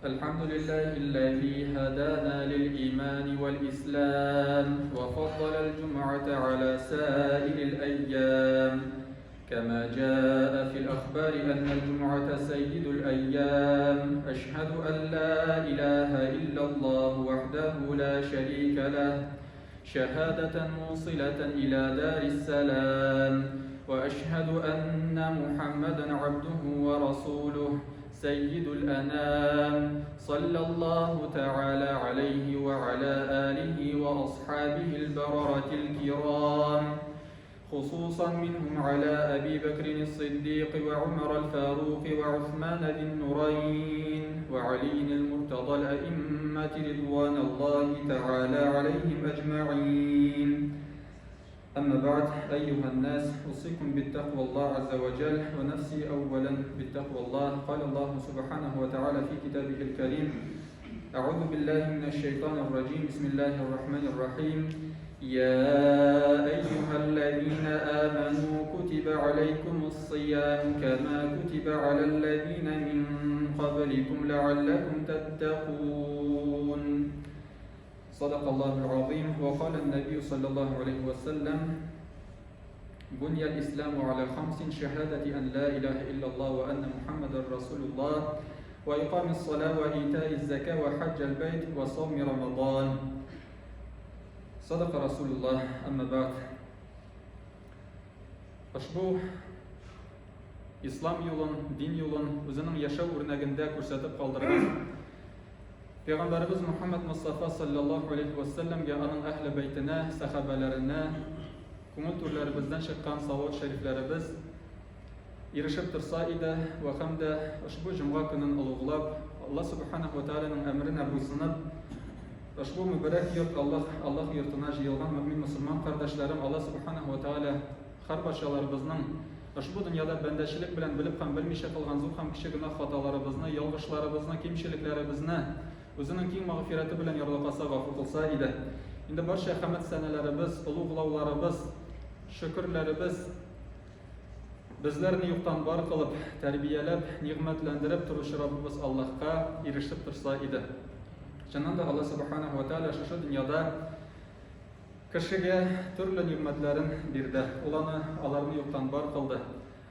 الحمد لله الذي هدانا للإيمان والإسلام وفضل الجمعة على سائر الأيام كما جاء في الأخبار أن الجمعة سيد الأيام أشهد أن لا إله إلا الله وحده لا شريك له شهادة موصلة إلى دار السلام وأشهد أن محمدا عبده ورسوله سيد الأنام صلى الله تعالى عليه وعلى آله وأصحابه البررة الكرام خصوصا منهم على أبي بكر الصديق وعمر الفاروق وعثمان ذي النورين وعلي المرتضى الأئمة رضوان الله تعالى عليهم أجمعين أما بعد أيها الناس أوصيكم بالتقوى الله عز وجل ونفسي أولا بالتقوى الله قال الله سبحانه وتعالى في كتابه الكريم أعوذ بالله من الشيطان الرجيم بسم الله الرحمن الرحيم يا أيها الذين آمنوا كتب عليكم الصيام كما كتب على الذين من قبلكم لعلكم تتقون صدق الله العظيم وقال النبي صلى الله عليه وسلم بني الإسلام على خمس شهادة أن لا إله إلا الله وأن محمد رسول الله وإقام الصلاة وإيتاء الزكاة وحج البيت وصوم رمضان صدق رسول الله أما بعد Ошбу ислам юлын, дин юлын үзенең яшәү үрнәгендә күрсәтеп калдырган Пәйгамбәребез Мухаммад Мустафа саллаллаһу алейхи ва сәлләмгә, аның әһле бәйтенә, сәхабәләренә күңел түрләребездән чыккан салават шәрифләребез ирешеп торса иде вә һәм дә ошбу җомга көнен олуглап, Алла Субханаһу ва Тааляның әмеренә буйсынып, ошбу мөбарәк йорт Аллаһ Аллаһ йортына җыелган мөэмин мөселман кардәшләрем, Алла Субханаһу ва Тааля һәрбарчаларыбызның ошбу дөньяда бәндәчелек белән белеп һәм белмичә кылган зур һәм кече гөнаһ хаталарыбызны, ялгышларыбызны, кимчелекләребезне Үзенең киң мәгъфирәте белән ярлыкаса, гафу кылса иде. Инде барча хәмед-сәнәләребез, олуглауларыбыз, шөкерләребез Безләрне юктан бар кылып, тәрбияләп, нигъмәтләндереп торучы Раббыбыз Аллаһка ирешеп торса иде. Чыннан да Аллаһ Субханаһу ва Тааля шушы дөньяда кешегә төрле нигъмәтләрен бирде. Ул аны аларны юктан бар кылды.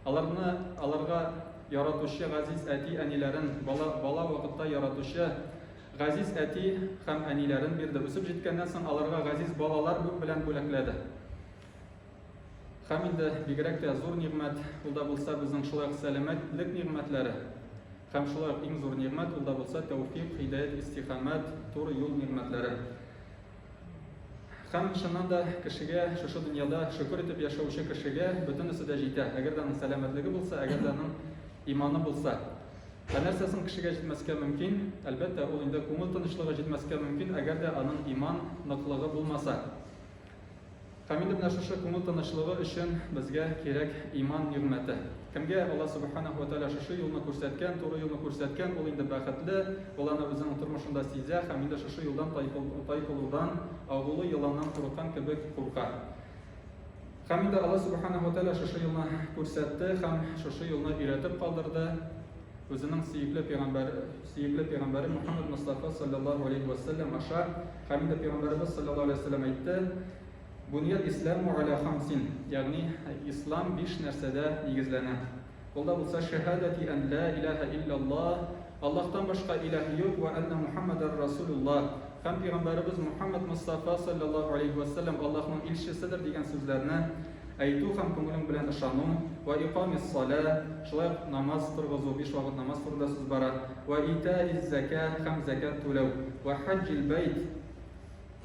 Аларны аларга яратучы газиз әти-әниләрен, бала бала вакытта яратучы газиз әти һәм әниләрен бирде. Үсеп җиткәннән соң аларга газиз балалар белән бүләкләде. Һәм инде бигрәк тә зур нигъмәт, ул да булса безнең шулай ук сәламәтлек нигъмәтләре. Һәм шулай ук иң зур нигъмәт, ул да булса тәүфик, һидәят, истикамәт, туры юл нигъмәтләре. Һәм чыннан да кешегә шушы дөньяда шөкер итеп яшәүче кешегә бөтенесе дә җитә, әгәр дә аның сәламәтлеге булса, әгәр дә аның иманы булса. Ә нәрсә соң кешегә җитмәскә мөмкин? Әлбәттә, ул инде күңел тынычлыгы җитмәскә мөмкин, әгәр дә аның иман ныклыгы булмаса. Һәм инде менә шушы күңел тынычлыгы өчен безгә кирәк иман нигъмәте. Кемгә Алла Субханаһу ва Тааля шушы юлны күрсәткән, туры юлны күрсәткән, ул инде бәхетле, ул аны үзенең тормышында сизә һәм инде шушы юлдан тайпылудан, агулы еланнан курыккан кебек курка. Һәм инде Алла Субханаһу ва Тааля шушы юлны күрсәтте һәм шушы юлны өйрәтеп калдырды. Үзенең сөекле пәйгамбәр, сөекле пәйгамбәре Мухаммад Мустафа саллаллаһу алейхи ва сәлләм аша. Һәм инде пәйгамбәребез саллаллаһу алейхи ва сәлләм әйтте: Буния исламу аля хамсин, ягъни ислам биш нәрсәдә нигезләнә. Ул да булса шәһадәти ан ла илаһа илляллаһ, Аллаһтан башка илаһ юк ва анна Мухаммадар расулуллаһ, һәм пәйгамбәребез Мухаммад Мустафа саллаллаһу алейхи ва сәлләм Аллаһның илчеседер дигән сүзләрне әйтү һәм күңелең белән ышану, вә икамис-салә, шулай ук намаз торгызу, биш вакыт намаз турында сүз бара, вә итаиз-зәкә, һәм зәкят түләү, вә хаҗҗил-бәйт,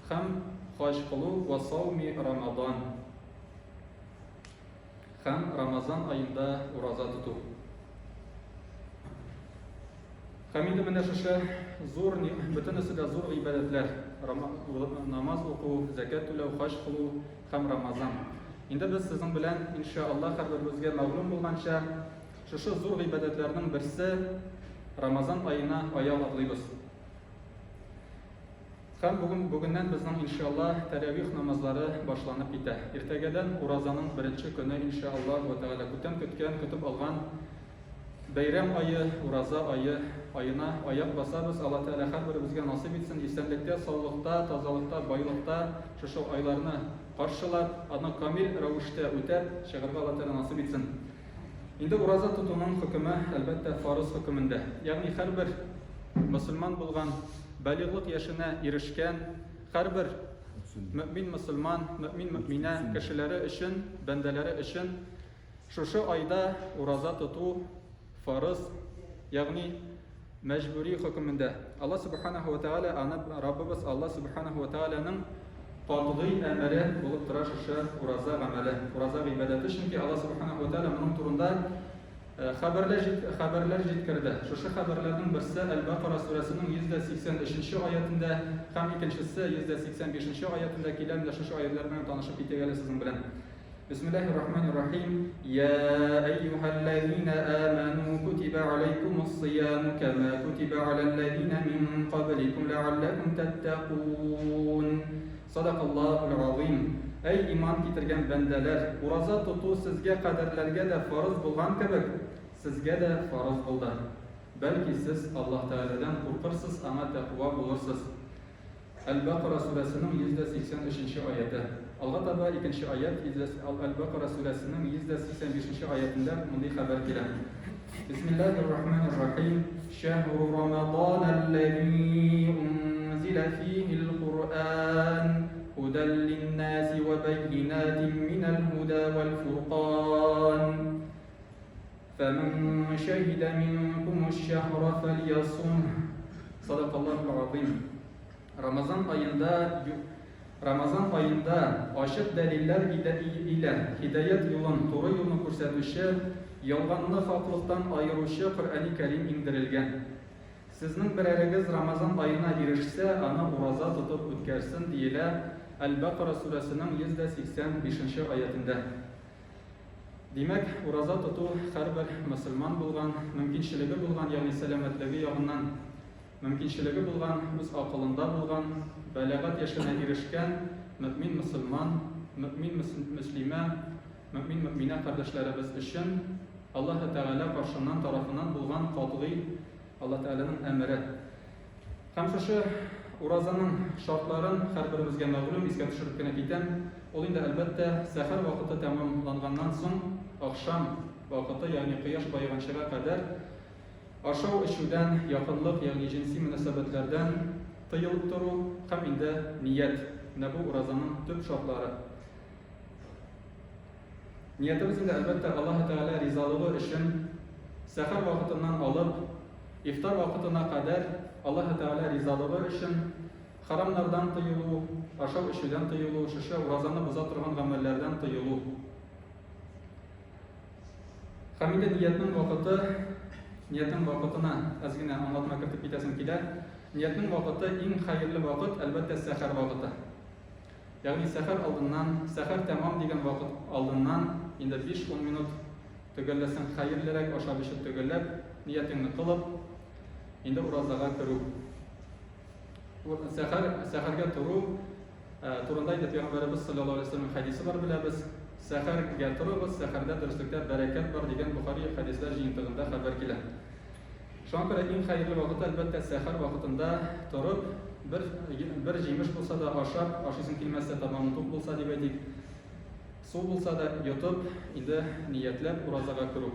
һәм хаҗ кылу, вә сауми Рамадан, һәм Рамазан аенда ураза тоту. Һәм инде менә шушы зур, бөтенесе дә зур гыйбадәтләр, намаз уку, зәкят түләү, хаҗ кылу һәм Рамазан. Инде без сезнең белән, инша Аллаһ, һәрберебезгә мәгълүм булганча, шушы зур гыйбадәтләрнең берсе Рамазан аена аяк атлыйбыз. Һәм бүген бүгеннән безнең инша Аллаһ тәравих намазлары башланып китә. Иртәгәдән уразаның беренче көне инша Аллаһ вә Тәгалә күптән көткән, көтеп алган. Бәйрәм ае, ураза ае, аена аяк басабыз. Алла Тәгалә һәрберебезгә насыйп итсен исәнлектә, саулыкта, тазалыкта, байлыкта шушы айларны каршылап, аны камил рәвештә үтәп чыгарга Алла Тәгалә насыйп итсен. Инде ураза тотуның хөкеме, әлбәттә, фарыз хөкемендә. Ягъни һәрбер мөселман булган, балигълык яшенә ирешкән һәрбер мөэмин мөселман, мөэмин мөэминә кешеләре өчен, бәндәләре өчен Шушы айда ураза тоту фарыз, ягъни мәҗбүри хөкемендә. Алла Сүбхәнәһү вә Тәгалә аны Раббыбыз Алла Сүбхәнәһү вә Тәгаләнең катгый әмере булып тора шушы ураза гамәле, ураза гыйбадәте, чөнки Алла Сүбхәнәһү вә Тәгалә моның турында хәбәрләр хәбәрләр җиткерде. Шушы хәбәрләрнең берсе Әл-Бәкара сүрәсенең 183 нче аятендә һәм икенчесе 185 нче аятендә килә. Менә шушы аятьләр белән танышып китик әле сезнең белән. Бисмиллаһир рахманир рахим. Я әйюһәлләзина аману кутиба алейкумус сияму кама кутиба алалләзина мин кабликум ләалләкум тәттәкун. Садакаллаһул азим. Әй иман китергән бәндәләр, ураза тоту сезгә кадәрләргә дә фарыз булган кебек, сезгә дә фарыз булды. Бәлки сез Аллаһ Тәгаләдән куркырсыз, аңа тәкъва булырсыз. Әл-Бәкара сүрәсенең 183 нче аяте. Алга таба икенче аять, Әл-Бәкара сүрәсенең 185 нче аятендә мондый хәбәр килә. Бисмиллаһир-рахманир-рахим. Шәһру Рамадан аллази унзила фихил Куръан һудан линнаси ва байинатин минал һуда вал фуркан. Фәмән шәһидә минкумуш шәһра фәльясумһ. Садакаллаһул азыйм. Рамазан аенда Рамазан аенда ачык дәлилләр илә һидаять юлын, туры юлны күрсәтүче, ялганны хаклыктан аеручы Коръәни Кәрим иңдерелгән. Сезнең берәрегез Рамазан аена ирешсә, аны ураза тотып үткәрсен, диелә Әл-Бәкара сүрәсенең 185 нче аятендә. Димәк, ураза тоту һәрбер мөселман булган, мөмкинчелеге булган, ягъни сәламәтлеге ягыннан мөмкинчелеге булган, үз акылында булган, бәләгать яшенә ирешкән мөэмин мөселман, мөэмин мөслимә, мөэмин мөэминә кардәшләребез өчен Аллаһы Тәгалә каршыннан тарафыннан булган катгый Аллаһ Тәгаләнең әмере. Һәм шушы уразаның шартларын һәрберебезгә мәгълүм, искә төшереп кенә китәм. Ул инде, әлбәттә, сәхәр вакыты тәмамланганнан соң, ахшам вакыты, ягъни кояш баеганчыга кадәр ашау-эчүдән, якынлык, ягъни җенси мөнәсәбәтләрдән тыелып тору һәм инде ният. Менә бу уразаның төп шартлары. Ниятебез инде, әлбәттә, Аллаһы Тәгалә ризалыгы өчен сәхәр вакытыннан алып, ифтар вакытына кадәр Аллаһы Тәгалә ризалыгы өчен харамнардан тыелу, ашау-эчүдән тыелу, шушы уразаны боза торган гамәлләрдән тыелу. Һәм инде ниятнең вакыты, ниятнең вакытына әз генә аңлатма кертеп китәсем килә. Ниятнең вакыты иң хәерле вакыт, әлбәттә, сәхәр вакыты. Ягъни сәхәр алдыннан, сәхәр тәмам дигән вакыт алдыннан инде 5-10 минут төгәлләсәң хәерлерәк, ашап-эчеп төгәлләп, ниятеңне кылып, инде уразага керү. Сәхәр, сәхәргә тору э, турында инде Пәйгамбәребез саллаллаһу алейһи вәсәлләм хәдисе бар беләбез. Сәхәргә торыгыз, сәхәрдә дөреслектә бәрәкәт бар дигән Бухари хәдисләр җыентыгында хәбәр килә. Шуңа күрә иң хәерле вакыты, әлбәттә, сәхәр вакытында торып, бер, бер җимеш булса да ашап, ашыйсың килмәсә, тамагың тук булса дип әйтик, су булса да йотып, инде ниятләп уразага керү.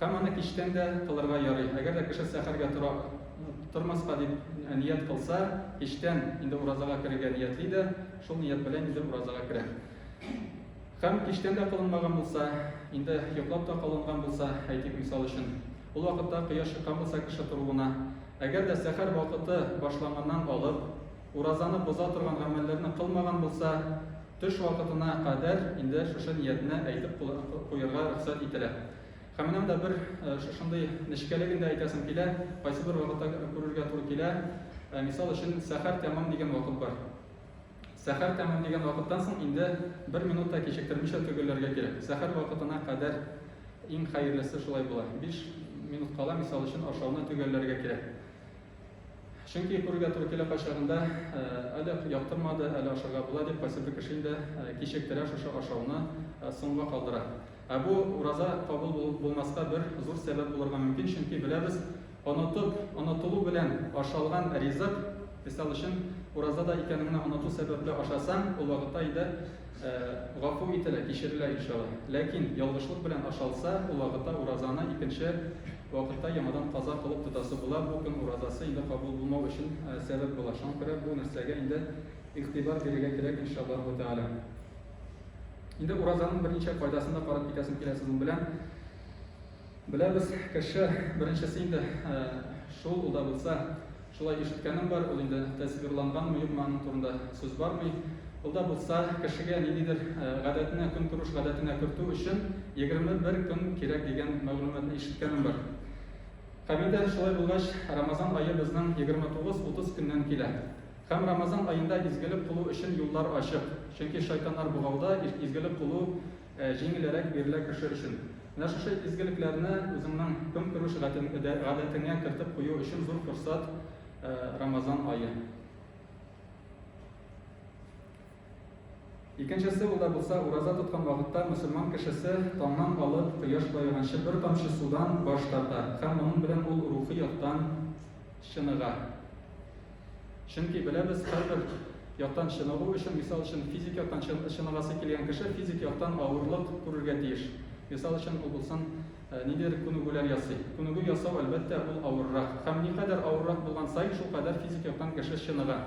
Һәм аны кичтән дә кылырга ярый. Әгәр дә кеше сәхәргә тора, тормаска дип ният кылса, кичтән инде уразага керергә ниятли дә, шул ният белән инде уразага керә. Һәм кичтән дә кылынмаган булса, инде йоклап та калынган булса, әйтик, мисал өчен, ул вакытта кояш чыккан булса кеше торуына, әгәр дә сәхәр вакыты башланганнан алып, уразаны боза торган гамәлләрне кылмаган булса, төш вакытына кадәр инде шушы ниятне әйтеп куярга рөхсәт ителә. Һәм менә монда бер шушындый нечкәлеген дә әйтәсем килә, кайсыбер вакытта күрергә туры килә, мисал өчен, сәхәр тәмам дигән вакыт бар. Сәхәр тәмам дигән вакыттан соң инде бер минут та кичектермичә төгәлләргә кирәк. Сәхәр вакытына кадәр иң хәерлесе шулай була. 5 минут кала, мисал өчен, ашауны төгәлләргә кирәк. Чөнки күрергә туры килә кайчагында, әле яктырмады, әле ашарга була дип, кайсы бер кеше инде кичектерә шушы ашауны, соңга калдыра. Ә бу ураза кабул булмаска бер зур сәбәп булырга мөмкин, чөнки беләбез, онытып, онытылу белән ашалган ризык, мисал өчен, уразада икәнеңне оныту сәбәпле ашасаң, ул вакытта инде гафу ителә, кичерелә, иншалла. Ләкин ялгышлык белән ашалса, ул вакытта уразаны икенче вакытта яңадан каза кылып тотасы була, бу көн уразасы инде кабул булмау өчен сәбәп була. Шуңа күрә бу нәрсәгә инде игътибар бирергә кирәк, иншаллаһу тәгалә. Инде уразаның берничә файдасын да карап китәсем килә сезнең белән. Беләбез, кеше беренчесе инде шул ул да булса, шулай ишеткәнем бар, ул инде тасвирланганмы, юкмы, аның турында сүз бармый. Ул да булса, кешегә ниндидер гадәтне, көнкүреш гадәтенә кертү өчен 21 көн кирәк дигән мәгълүматны ишеткәнем бар. Һәм инде шулай булгач, Рамазан ае безнең 29-30 көннән килә. Һәм Рамазан аенда изгелек кылу өчен юллар ачык, чөнки шайтаннар богауда, изгелек кылу җиңелерәк бирелә кеше өчен. Менә шушы изгелекләрне үзеңнең көнкүреш гадәтеңә кертеп кую өчен зур форсат Рамазан ае. Икенчесе, ул да булса, ураза тоткан вакытта мөселман кешесе таңнан алып кояш баеганчы бер тамчы судан баш тарта һәм моның белән ул рухи яктан чыныга. Чөнки беләбез, һәрбер яктан чыныгу өчен, мисал өчен, физик яктан чыныгасы килгән кеше физик яктан авырлык күрергә тиеш. Мисал өчен, ул булсын, ниндидер күнегүләр ясый. Күнегү ясау, әлбәттә, ул авыррак. Һәм никадәр авыррак булган саен, шулкадәр физик яктан кеше чыныга.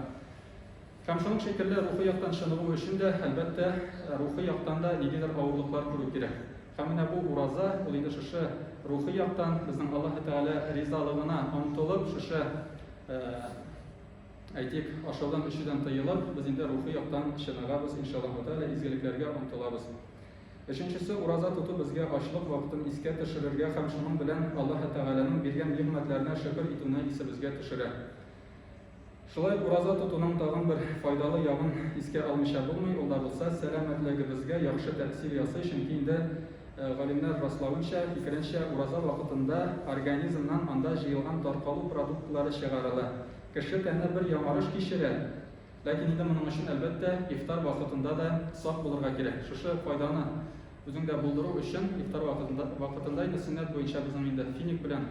Һәм шуның шикелле рухи яктан чыныгу өчен дә, әлбәттә, рухи яктан да ниндидер авырлыклар күрү кирәк. Һәм менә бу ураза, ул инде шушы рухи яктан безнең Аллаһы Тәгалә ризалыгына омтылып, шушы, әйтик, ашаудан, эчүдән тыелып, без инде рухи яктан чыныгабыз, иншаллаһу тәгалә, изгелекләргә омтылабыз. Өченчесе, ураза тоту безгә ачлык вакытын искә төшерергә һәм шуның белән Аллаһы Тәгаләнең биргән нигъмәтләренә шөкер итүне исебезгә төшерә. Шулай ук ураза тотуның тагын бер файдалы ягын искә алмыйча булмый, ул да булса, сәламәтлегебезгә яхшы тәэсир ясый, чөнки инде галимнәр раславынча, фикеренчә, ураза вакытында организмнан анда җыелган таркалу продуктлары чыгарыла, кеше тәне бер яңарыш кичерә. Ләкин инде моның өчен, әлбәттә, ифтар вакытында да сак булырга кирәк. Шушы файданы үзеңдә булдыру өчен ифтар вакытында, вакытында инде сөннәт буенча безнең инде финик белән,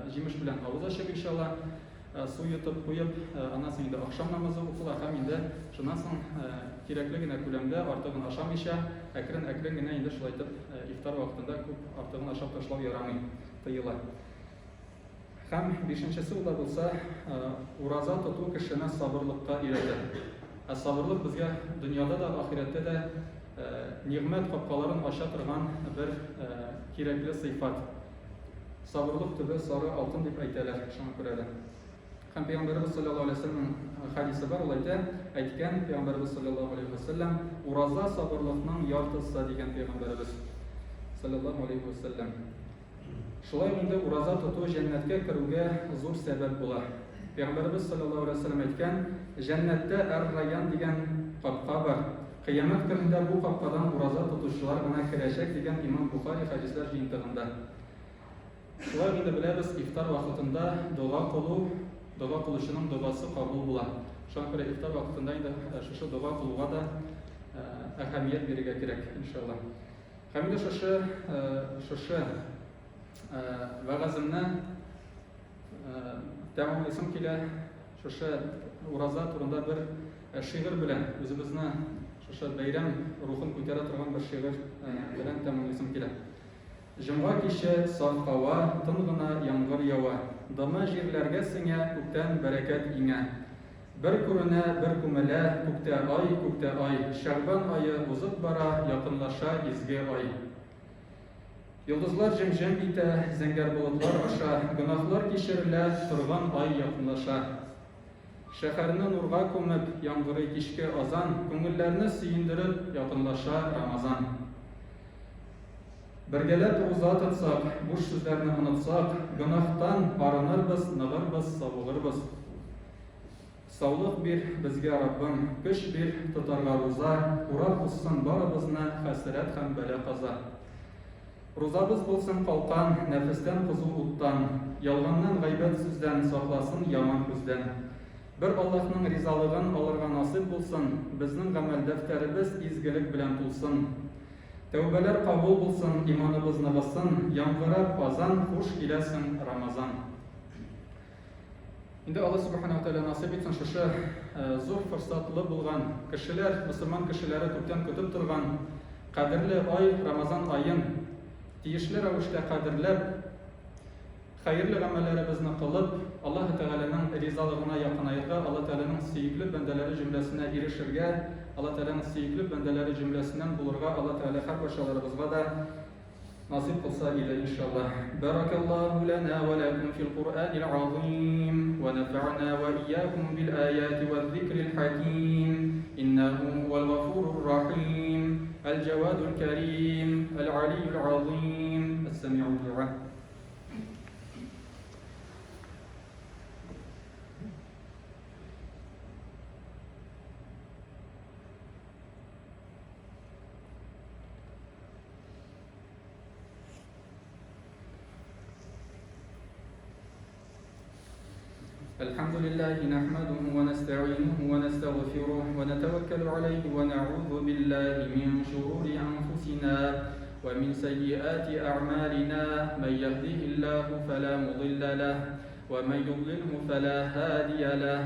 җимеш белән авыз ачып, иншалла, су йотып куеп, аннан соң инде ахшам намазы укыла һәм инде шуннан соң кирәкле генә күләмдә, артыгын ашамыйча, әкрен-әкрен генә инде шулай итеп ифтар вакытында күп артыгын ашап ташлау ярамый, тыела. Һәм бишенчесе ул да булса, ураза тоту кешене сабырлыкка өйрәтә. Ә сабырлык безгә дөньяда да, ахирәттә дә нигъмәт капкаларын ача торган бер кирәкле сыйфат. Сабырлык төбе сары алтын дип әйтәләр, шуңа күрә дә. Һәм Пәйгамбәребез саллаллаһу алейһи вәсәлләмнең хәдисе бар, ул әйтә, әйткән Пәйгамбәребез саллаллаһу алейһи вәсәлләм, ураза сабырлыкның яртысы дигән Пәйгамбәребез саллаллаһу алейһи вәсәлләм. Шулай ук инде ураза тоту җәннәткә керүгә зур сәбәп була. Пәйгамбәребез саллаллаһу алейһи вәсәлләм әйткән, җәннәттә Әр-Райян дигән капка бар. Кыямәт көнендә бу капкадан ураза тотучылар гына керәчәк дигән имам Бухари хәдисләр җыентыгында. Шулай ук инде беләбез, ифтар вакытында дога кылу, дога кылучының догасы кабул була. Шуңа күрә ифтар вакытында инде шушы дога кылуга да әһәмият бирергә кирәк, иншалла. Һәм инде шушы шушы вәгаземне тәмамлыйсым килә. Шушы ураза турында бер шигырь белән үзебезне шушы бәйрәм рухын күтәрә торган бер шигырь белән тәмамлыйсым килә. Җомга киче саф һава, тын гына яңгыр ява. Дымы җирләргә сеңә, күктән бәрәкәт иңә. Бер күренә, бер күмелә, күктә ай, күктә ай. Шәгъбан ае узып бара, якынлаша изге ай. Йолдызлар җем-җем итә, зәңгәр болытлар аша, Гөнаһлар кичерелә, торган ай якынлаша. Шәһәрне нурга күмеп, яңгырый кичке азан, Күңелләрне сөендереп, якынлаша Рамазан. Бергәләп руза тотсак, буш сүзләрне онытсак, Гөнаһтан арынырбыз, ныгырбыз, савыгырбыз. Саулык бир безгә, Раббым, көч бир тотарга руза, Урап узсын барыбызны хәсрәт һәм бәла-каза. Рузабыз булсын калкан, нәфестән кызу уттан, Ялганнан, гайбәт сүздән, сакласын яман күздән. Бер Аллаһның ризалыгын алырга насыйп булсын, Безнең гамәл дәфтәребез изгелек белән тулсын. Тәүбәләр кабул булсын, иманыбыз ныгысын, яңгырап азан, хуш киләсең, Рамазан. Инде Алла Субханаһу Тәгалә насыйп итсен шушы зур форсатлы булган кешеләр, мөселман кешеләре күптән көтеп торган кадерле ай Рамазан аен тиешле рәвештә кадерләп, хәерле гамәлләребезне кылып, Аллаһы Тәгаләнең ризалыгына якынаерга, Алла Тәгаләнең сөекле бәндәләре җөмләсенә ирешергә, Алла Тәгаләнең сөекле бәндәләре җөмләсеннән булырга Алла Тәгалә һәркайчаларыбызга да насыйп кылса иде, иншаллаһ. Бәрәкәллаһу ләнә вә ләкүм фил Куръәнил азыйм, вә нәфә'нә вә иякүм бил аяти вә зикрил хәким, иннәһу һуәл гафурур рахим, әл җәвадул кәрим, әл алийюл азыйм, әс-сәми'уд дуа. الحمد لله نحمده ونستعينه ونستغفره ونتوكل عليه ونعوذ بالله من شرور أنفسنا ومن سيئات أعمالنا من يهده الله فلا مضل له ومن يضلله فلا هادي له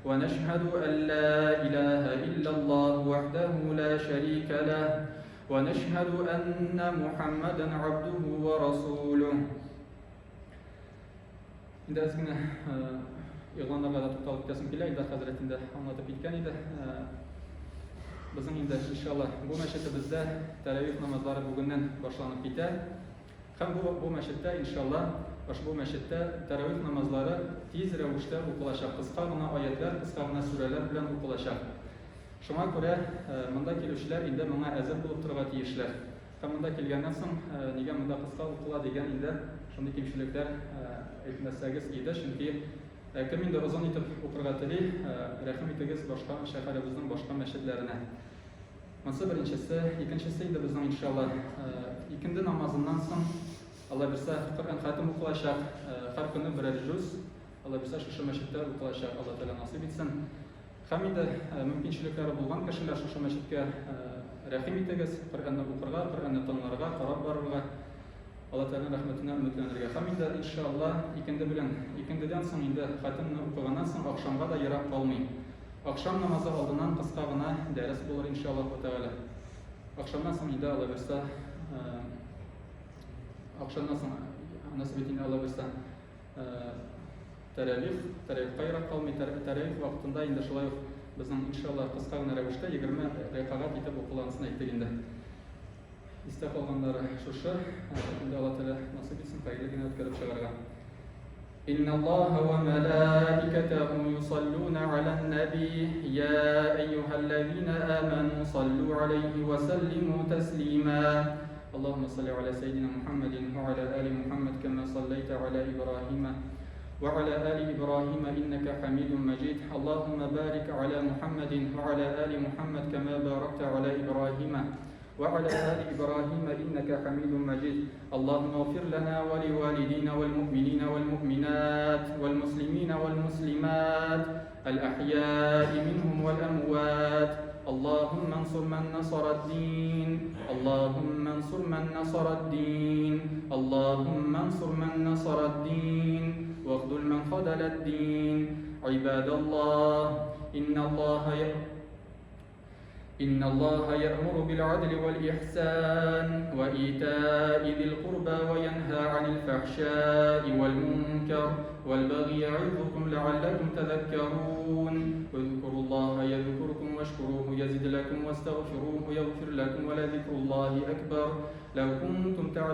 ونشهد أن لا إله إلا الله وحده لا شريك له ونشهد أن محمدا عبده ورسوله. Инде әз генә игъланнарга да тукталып китәсем килә. Илдар хәзрәт инде аңлатып киткән иде. Безнең инде иншалла бу мәчетебездә тәравих намазлары бүгеннән башланып китә. Һәм бу, бу мәчеттә, иншалла, ошбу мәчеттә тәравих намазлары тиз рәвештә укылачак, кыска гына аятьләр, кыска гына сүрәләр белән укылачак. Шуңа күрә монда килүчеләр инде моңа әзер булып торырга тиешләр. Һәм монда килгәннән соң, нигә монда кыска укыла дигән инде шундый кимчелекләр әйтмәсәгез иде, чөнки кем инде озын итеп укырга тели, рәхим итегез башка шәһәребезнең башка мәчетләренә. Монсы беренчесе, икенчесе инде безнең иншалла икенде намазыннан соң Алла бирсә Коръән хатим укылачак, һәр көнне берәр җүз Алла бирсә шушы мәчеттә укылачак, Алла Тәгалә насыйп итсен. Һәм инде мөмкинчелекләре булган кешеләр шушы мәчеткә рәхим итегез, Коръәнне укырга, Коръәнне тыңларга, карап барырга, Алла Тәгаләнең рәхмәтенә өметләнергә. Һәм инде иншалла икенде белән, икендедән соң инде хатимне укыганнан соң ахшамга да ерак калмый. Ахшам намазы алдыннан кыска гына дәрес булыр, иншаллаһу тәгалә. Ахшамнан соң инде Алла бирса, ахшамнан соң насыйп итә инде Алла бирса, тәравих, тәравихка ерак калмый, тәравих вакытында инде шулай ук безнең иншалла кыска гына рәвештә 20 рәкәгать итеп укылгансын әйттек инде. Истә калганнары шушы, инде Алла Тәгалә насыйп итсен, хәерле генә үткәреп чыгарга. إن الله وملائكته يصلون على النبي يا أيها الذين آمنوا صلوا عليه وسلموا تسليما اللهم صل على سيدنا محمد وعلى آل محمد كما صليت على إبراهيم وعلى آل إبراهيم إنك حميد مجيد اللهم بارك على محمد وعلى آل محمد كما باركت على إبراهيم وعلى آل إبراهيم إنك حميد مجيد اللهم اغفر لنا ولوالدينا والمؤمنين والمؤمنات والمسلمين والمسلمات الأحياء منهم والأموات اللهم انصر من نصر الدين اللهم انصر من نصر الدين اللهم انصر من نصر الدين واخذل من خذل الدين عباد الله إن الله إن الله يأمر بالعدل والإحسان وإيتاء ذي القربى وينهى عن الفحشاء والمنكر والبغي يعظكم لعلكم تذكرون اذكروا الله يذكركم واشكروه يزد لكم واستغفروه يغفر لكم ولذكر الله أكبر لو كنتم تعلمون.